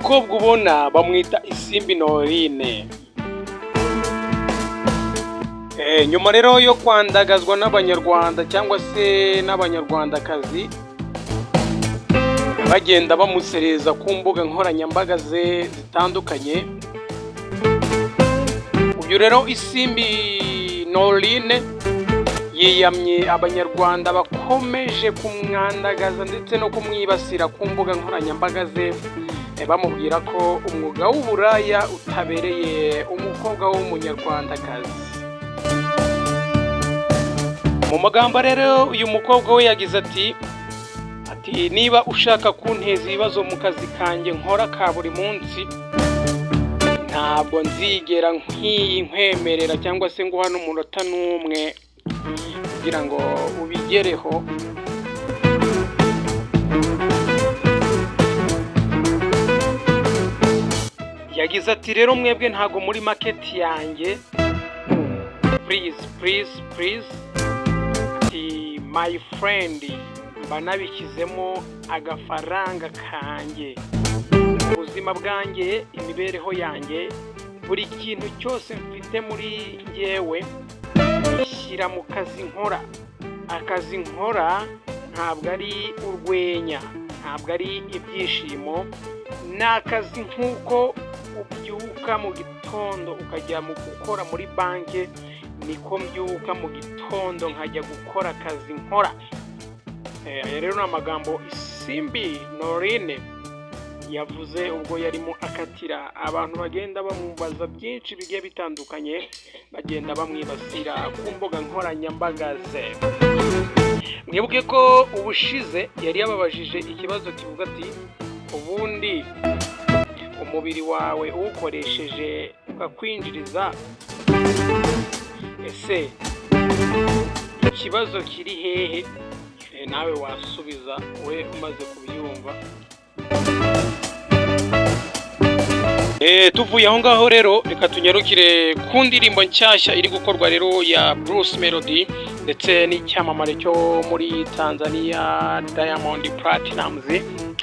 Mukobwa ubona bamwita Isimbi Noeline. Nyuma rero yo kwandagazwa n'Abanyarwanda cyangwa se n'Abanyarwandakazi, bagenda bamusereza ku mbuga nkoranyambaga ze zitandukanye, uyu rero Isimbi Noeline yiyamye Abanyarwanda bakomeje kumwandagaza ndetse no kumwibasira ku mbuga nkoranyambaga ze, bamubwira ko umwuga w'uburaya utabereye umukobwa w'Umunyarwandakazi. Mu magambo rero uyu mukobwa we yagize ati: "Niba ushaka kunteza ibibazo mu kazi kanjye nkora ka buri munsi, ntabwo nzigera nk'iyi nkwemerera cyangwa se nguha n'umunota n'umwe kugira ngo ubigereho." Yagize ati: "Rero mwebwe ntabwo muri market yanjye, please, please, please." Ati: "My friend, mba nabishyizemo agafaranga kanjye, ubuzima bwanjye, imibereho yanjye, buri kintu cyose mfite muri njyewe shyira mu kazi nkora. Akazi nkora ntabwo ari urwenya, ntabwo ari ibyishimo, ni akazi nk'uko ubyuka mu gitondo ukajya mu gukora muri banki, niko mbyuka mu gitondo nkajya gukora akazi nkora." Aya rero ni amagambo Isimbi Noeline yavuze ubwo yarimo akatira abantu bagenda bamubaza byinshi bigiye bitandukanye, bagenda bamwibasira ku mbuga nkoranyambaga ze. Mwibuke ko ubushize yari yababajije ikibazo kivuga ati: "Ubundi umubiri wawe uwukoresheje ukakwinjiriza, ese ikibazo kiri hehe?" Nawe wasubiza we umaze kubyumva. Tuvuye aho ngaho rero, reka tunyarukire ku ndirimbo nshyashya iri gukorwa rero ya Bruce Melody ndetse n'icyamamare cyo muri Tanzania, Diamond Platnumz,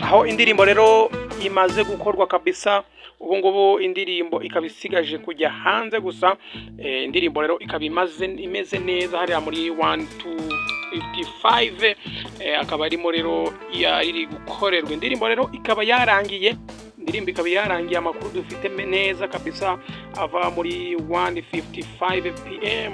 aho indirimbo rero imaze gukorwa kabisa. Ubu ngubu indirimbo ikaba isigaje kujya hanze gusa. Indirimbo rero ikaba imaze imeze neza hariya muri 1255, akaba arimo rero iri gukorerwa. Indirimbo rero ikaba yarangiye, indirimbo ikaba yarangiye. Amakuru dufite neza kabisa ava muri 1:55 PM,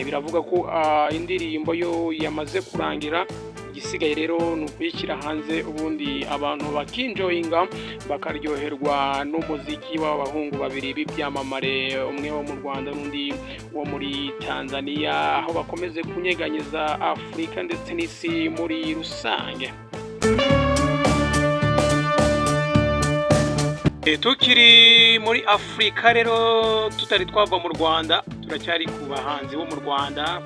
biravuga ko indirimbo yo yamaze kurangira. Igisigaye rero ni ukuyishyira hanze, ubundi abantu bakinjoyinga, bakaryoherwa n'umuziki w'abahungu babiri b'ibyamamare, umwe wo mu Rwanda n'undi wo muri Tanzania, aho bakomeze kunyeganyeza Afurika ndetse n'isi muri rusange. Tukiri muri Afurika rero, tutari twava mu Rwanda, turacyari ku bahanzi bo mu Rwanda.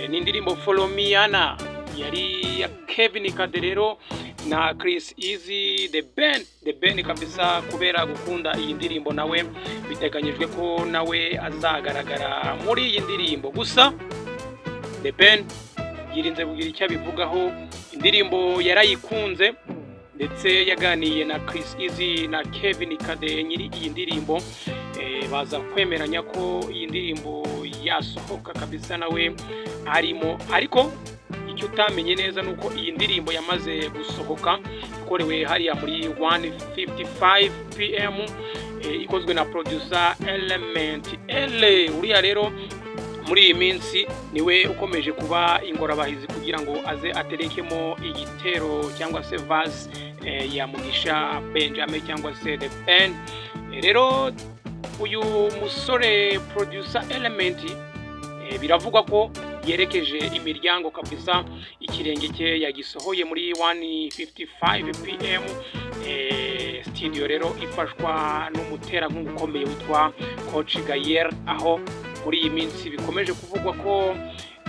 Ni indirimbo Folomiana yari ya Kevin Kade rero na Chris Easy, The Ben. The Ben kabisa, kubera gukunda iyi ndirimbo, nawe biteganyijwe ko nawe azagaragara muri iyi ndirimbo. Gusa The Ben yirinze kugira icyo abivugaho. Indirimbo yarayikunze, ndetse yaganiye na Chris Easy na Kevin Kade nyiri iyi ndirimbo, baza kwemeranya ko iyi ndirimbo yasohoka kabisa nawe arimo. Ariko icyo utamenye neza ni uko iyi ndirimbo yamaze gusohoka, ikorewe hariya muri 1:55 PM, ikozwe na producer Element L. Uriya rero muri iyi minsi niwe ukomeje kuba ingorabahizi kugira ngo aze aterekemo igitero cyangwa se verse ya Mugisha Benjamin cyangwa se The Ben. Rero uyu musore producer Element, biravugwa ko yerekeje imiryango kabisa, ikirenge cye yagisohoye muri 1:55 PM, studio rero ifashwa n'umuterankunga ukomeye witwa Coach Gayer, aho muri iyi minsi bikomeje kuvugwa ko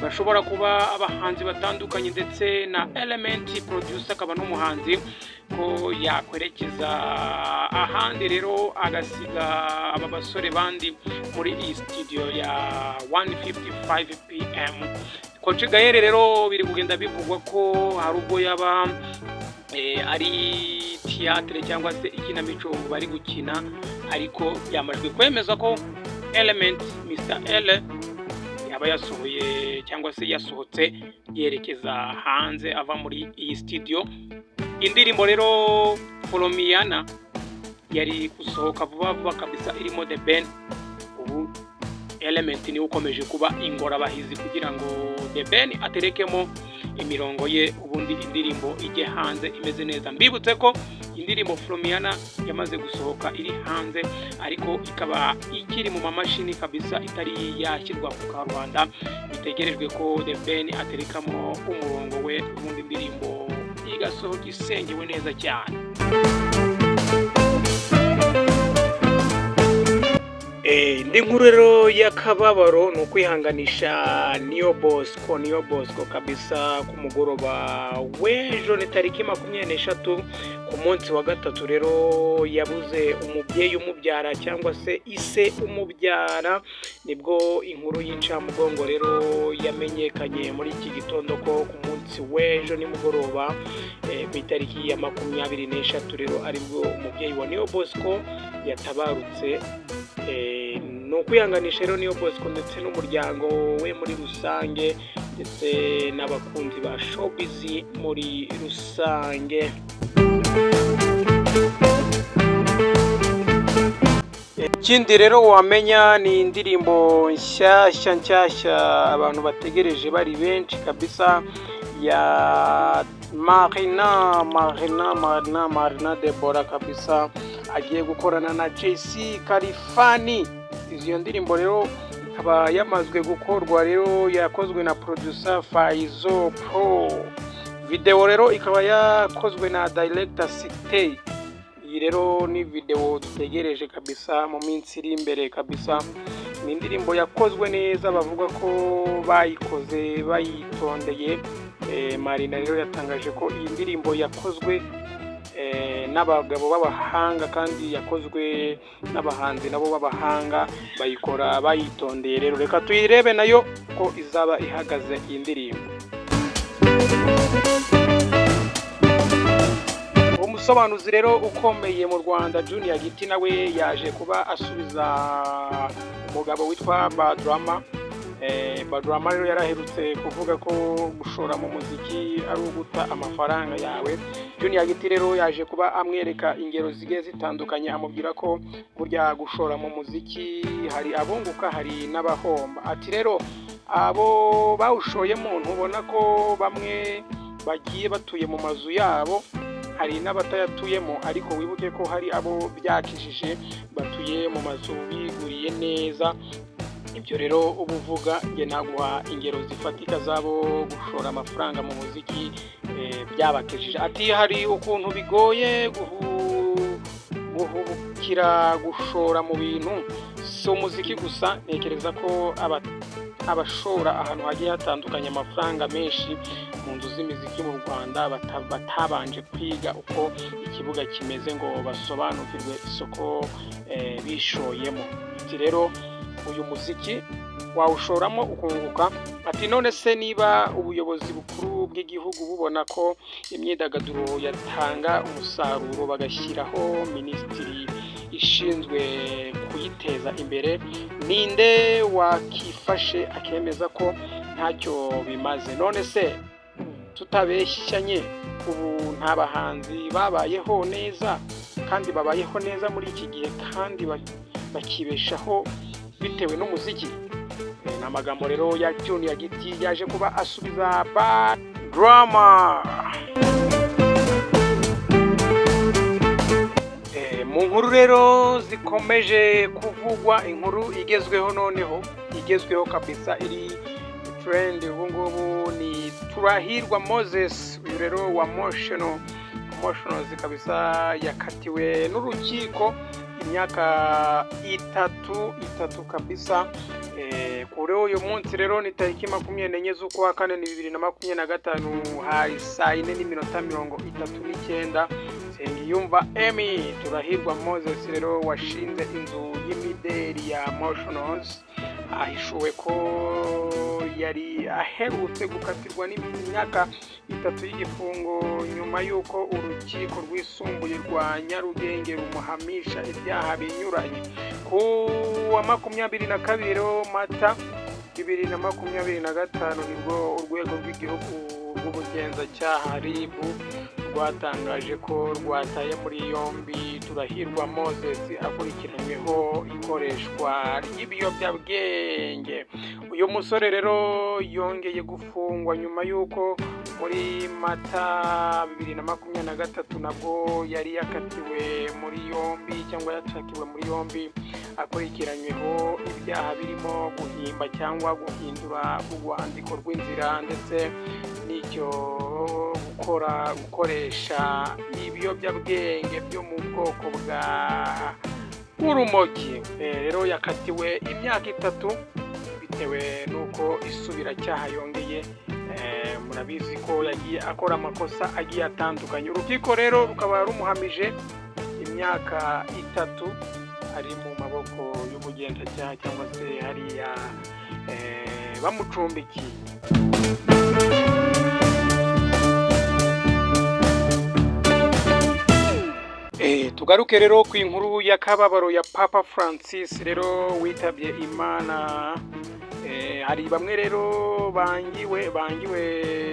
bashobora kuba abahanzi batandukanye, ndetse na Element producer akaba n'umuhanzi, ko yakwerekeza ahandi rero agasiga aba basore bandi muri iyi studio ya 1:55 PM. Coach Gael rero biri kugenda bivugwa ko hari ubwo yaba ari théâtre cyangwa se ikinamico bari gukina, ariko byamajwe kwemeza ko Element, Mr L, yaba yasohoye cyangwa se yasohotse yerekeza hanze ava muri iyi studio. Indirimbo rero Folomiana yari gusohoka vuba vuba kabisa, irimo The Ben. Ubu Element niwe ukomeje kuba ingorabahizi kugira ngo The Ben aterekemo imirongo ye, ubundi indirimbo ijye hanze imeze neza. Mbibutse ko indirimbo Folomiana yamaze gusohoka, iri hanze, ariko ikaba ikiri mu mamashini kabisa, itari yashyirwa ku karubanda. Bitegerejwe ko The Ben aterekamo umurongo we, ubundi indirimbo igasohoka isengewe neza cyane. Indi nkuru rero y'akababaro ni ukwihanganisha Niyo Bosco. Niyo Bosco kabisa, ku mugoroba w'ejo, ni tariki 23, ku munsi wa gatatu rero, yabuze umubyeyi umubyara cyangwa se ise umubyara. Nibwo inkuru y'incamugongo rero yamenyekanye muri iki gitondo ko ku munsi w'ejo nimugoroba, ku itariki ya 23 rero, aribwo umubyeyi wa Niyo Bosco yatabarutse. Ni ukwihanganisha rero Niyo Bosco ndetse n'umuryango we muri rusange, ndetse n'abakunzi ba showbiz muri rusange. Ikindi rero wamenya ni indirimbo nshyashya nshyashya abantu bategereje bari benshi kabisa, ya Marina, Marina, Marina, Marina Debora kabisa, agiye gukorana na JC Kalifani. Iyo ndirimbo rero ikaba yamazwe gukorwa rero, yakozwe na producer Faizo Pro. Video rero ikaba yakozwe na director Sitey. Iyi rero ni video dutegereje kabisa mu minsi iri imbere kabisa. Ni indirimbo yakozwe neza, bavuga ko bayikoze bayitondeye. Marina rero yatangaje ko iyi ndirimbo yakozwe n'abagabo b'abahanga, kandi yakozwe n'abahanzi nabo b'abahanga, bayikora bayitondeye. Rero reka tuyirebe nayo ko izaba ihagaze iyi ndirimbo. Umusobanuzi rero ukomeye mu Rwanda, Junior Giti, nawe yaje kuba asubiza umugabo witwa Badrama. Badrama rero yaraherutse kuvuga ko gushora mu muziki ari uguta amafaranga yawe. Junior Giti rero yaje kuba amwereka ingero zigiye zitandukanye, amubwira ko burya gushora mu muziki hari abunguka, hari n'abahomba. Ati rero abo bawushoyemo ntubona ko bamwe bagiye batuye mu mazu yabo, hari n'abatayatuyemo, ariko wibuke ko hari abo byakijije batuye mu mazu biguriye neza. Ibyo rero uba uvuga, njye naguha ingero zifatika z'abo gushora amafaranga mu muziki byabakijije. Ati hari ukuntu bigoye guhubukira gushora mu bintu, si umuziki gusa. Ntekereza ko abashora ahantu hagiye hatandukanye amafaranga menshi mu nzu z'imiziki mu Rwanda batabanje kwiga uko ikibuga kimeze ngo basobanukirwe isoko bishoyemo. Ati rero uyu muziki wawushoramo ukunguka. Ati none se niba ubuyobozi bukuru bw'igihugu bubona ko imyidagaduro yatanga umusaruro, bagashyiraho minisitiri ishinzwe kuyiteza imbere, ninde wakifashe akemeza ko ntacyo bimaze? None se tutabeshyanye, ubu nta bahanzi babayeho neza kandi babayeho neza muri iki gihe kandi bakibeshaho bitewe n'umuziki? Ni amagambo rero ya Junior Giti yaje kuba asubiza Bad Drama. Mu nkuru rero zikomeje kuvugwa, inkuru igezweho noneho, igezweho kabisa, iri trend ubu ngubu, ni Turahirwa Moses. Uyu rero wa Moshions, Moshions kabisa, yakatiwe n'urukiko imyaka 3, 3 kabisa. Kuri uyu munsi rero ni tariki 24 z'ukwa kane, ni 2025, hari saa 4:39. Nsengiyumva Emmy Turahirwa Moses rero washinze inzu y'imideri ya Moshions. Ahishuwe ko yari aherutse gukatirwa n'imyaka 3 y'igifungo nyuma y'uko Urukiko Rwisumbuye rwa Nyarugenge rumuhamisha ibyaha binyuranye. Ku wa 22 Mata 2025 nibwo Urwego rw'Igihugu rw'Ubugenzacyaha, RIB, rwatangaje ko rwataye muri yombi Turahirwa Moses akurikiranyweho ikoreshwa ry'ibiyobyabwenge. Uyu musore rero yongeye gufungwa nyuma y'uko muri Mata 2023 nabwo yari yakatiwe muri yombi cyangwa yatakiwe muri yombi, akurikiranyweho ibyaha birimo guhimba cyangwa guhindura urwandiko rw'inzira ndetse n'icyo gukora gukoresha ibiyobyabwenge byo mu bwoko bwa urumogi. Rero yakatiwe imyaka 3 bitewe n'uko isubiracyaha yongeye. Murabizi ko yagiye akora amakosa agiye atandukanye. Urukiko rero rukaba rumuhamije imyaka 3 ari mu maboko y'ubugenzacyaha cyangwa se hariya bamucumbikiye. Tugaruke rero ku inkuru y'akababaro ya Papa Francis rero witabye Imana. Hari bamwe rero bangiwe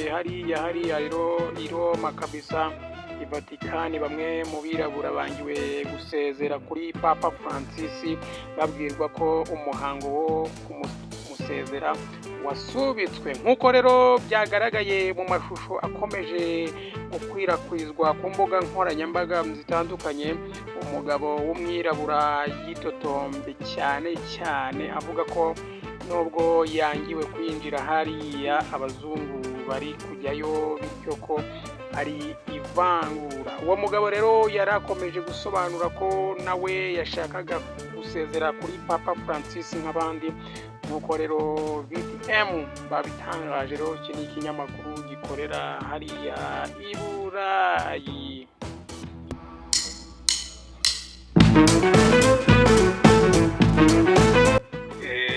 hariya rero i Roma kabisa, i Vatikani. Bamwe mu birabura bangiwe gusezera kuri Papa Francis, babwirwa ko umuhango wo kumusezera wasubitswe, nk'uko rero byagaragaye mu mashusho akomeje gukwirakwizwa ku mbuga nkoranyambaga zitandukanye. Umugabo w'umwirabura yitotombye cyane cyane avuga ko nubwo yangiwe kwinjira hariya, abazungu bari kujyayo, bityo ko ari ivangura. Uwo mugabo rero yari akomeje gusobanura ko nawe yashakaga gusezera kuri Papa Francis nk'abandi, nk'uko rero BTM babitangaje. Rero iki ni ikinyamakuru gikorera hariya i Burayi.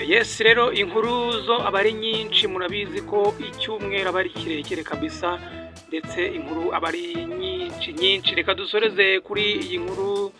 Yes, rero inkuru zo aba ari nyinshi. Murabizi ko icyumweru aba ari kirekire kabisa, ndetse inkuru aba ari nyinshi nyinshi. Reka dusoreze kuri iyi nkuru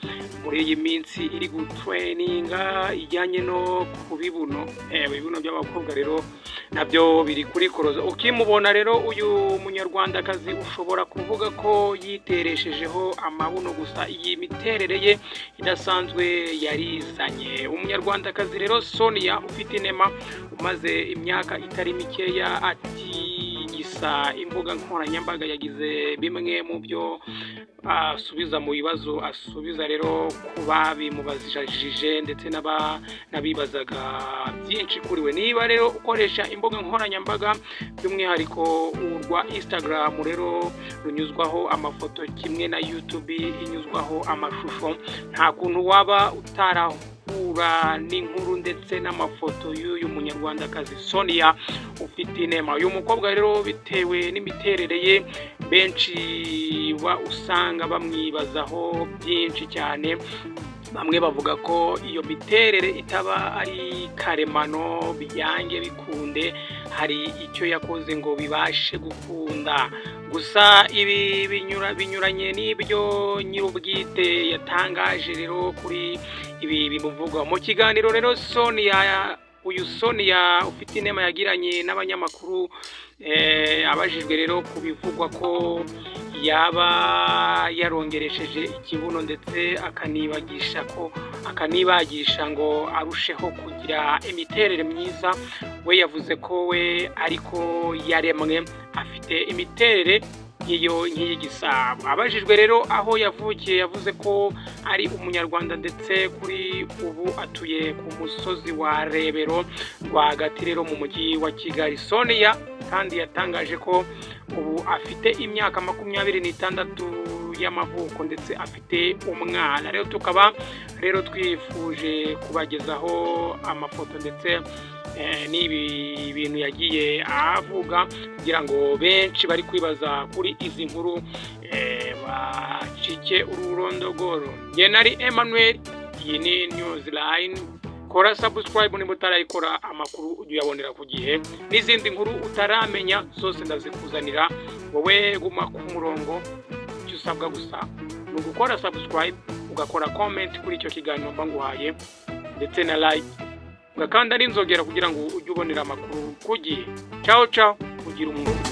muri iyi minsi iri gutrendinga, ijyanye no ku bibuno. Ibibuno by'abakobwa rero nabyo biri kuri koroza. Ukimubona rero uyu Munyarwandakazi, ushobora kuvuga ko yitereshejeho amabuno, gusa iyi miterere ye idasanzwe yarizanye. Umunyarwandakazi rero Sonia Ufite Inema, umaze imyaka itari mikeya atigisa imbuga nkoranyambaga, yagize bimwe mu byo asubiza mu bibazo asubiza rero ku babimubajije ndetse n'abibazaga byinshi kuri we. Niba rero ukoresha imbuga nkoranyambaga, by'umwihariko urwa Instagram rero runyuzwaho amafoto kimwe na YouTube inyuzwaho amashusho, nta kuntu waba utarahura n'inkuru ndetse n'amafoto y'uyu Munyarwandakazi Sonia Ufite Inema. Uyu mukobwa rero, bitewe n'imiterere ye, benshi usanga bamwibazaho byinshi cyane. Bamwe bavuga ko iyo miterere itaba ari karemano, byange bikunde hari icyo yakoze ngo bibashe gukunda. Gusa ibi binyuranye n'ibyo nyir'ubwite yatangaje rero kuri ibi bimuvugwa. Mu kiganiro rero Sonia, uyu Sonia Ufite Inema, yagiranye n'abanyamakuru, abajijwe rero ku bivugwa ko yaba yarongeresheje ikibuno ndetse akanibagisha ngo arusheho kugira imiterere myiza, we yavuze ko we ariko yaremwe, afite imiterere nk'iyo nk'iy'igisabo. Abajijwe rero aho yavukiye, yavuze ko ari Umunyarwanda, ndetse kuri ubu atuye ku musozi wa Rebero rwagati rero mu Mujyi wa Kigali. Sonia kandi yatangaje ko ubu afite imyaka 26 y'amavuko, ndetse afite umwana. Rero tukaba rero twifuje kubagezaho amafoto ndetse n'ibi bintu yagiye avuga, kugira ngo benshi bari kwibaza kuri izi nkuru bacike ururondogoro. Njye nari Emmanuel, iyi ni News Line. Kora subscribe niba utarayikora, amakuru ujye uyabonera ku gihe, n'izindi nkuru utaramenya zose ndazikuzanira. Wowe guma ku murongo. Icyo usabwa gusa ni ugukora subscribe, ugakora comment kuri icyo kiganiro mba nguhaye, ndetse na like, ugakanda n'inzogera kugira ngo ujye ubonera amakuru ku gihe. Ciao ciao, ugire umunsi.